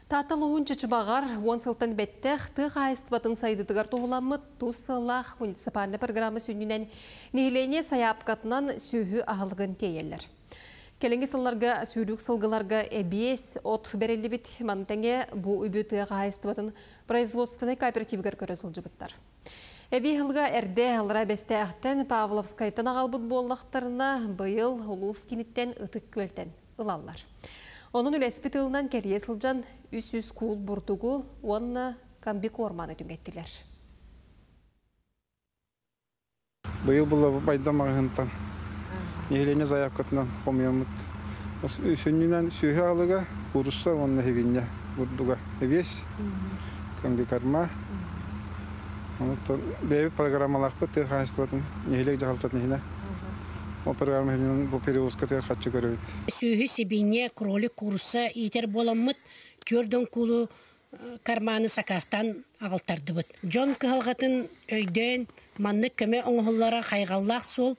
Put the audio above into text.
Таатта улууһун Чычымаҕар 10 сылтан бэттэх тыа хаһаайыстыбатын сайдыытыгар туһуламмыт тус сыаллаах муниципальнай программа сүнньүнэн нэһилиэнньэ сайаапкатынан сүөһү аһылыгын тиэйэллэр. Кэлиҥҥи сылларга сүүрүк сылгыларга эбиэс от бэриллибит, маны тэҥэ бу үбү тыа хаһаайыстыбатын производственнай кооперативыгар көрө сылдьыбыттар. Эбии ыһылга эрдэ Аллараа Бэстээхтэн, Павловскайтан аҕалбыт буоллахтарына, быйыл улуус киниттэн Ытык Күөлтэн ылаллар. Онон үлэспит ылынан кэрийэ сылдьан 300 куул бурдугу уонна комбикорманы түҥэттилэр. Быйыл була Байдам маҕаһыынтан нэһилиэнньэ заявкатынан хомуйаммыт. Сүнньүнэн сүөһү аалыга, куурусса уонна сибиинньэ бурдуга эбиэс, комбикорма. Онон бэйэбит программалаахпыт тыа хаһаайыстыбатын нэһилиэк дьаһалтатын иһинэ. Ол программа иһинэн бу перевозкатыгар харчы көрөбүт. Сүөһү, сибиинньэ, кролик, куурусса иитэр буоламмыт, түөрт оҥкуулу карманы сакаастаан аҕалтардыбыт. Дьон кыһалҕатын өйдөөн, маннык көмө оҥоһуллара хайҕаллаах суол.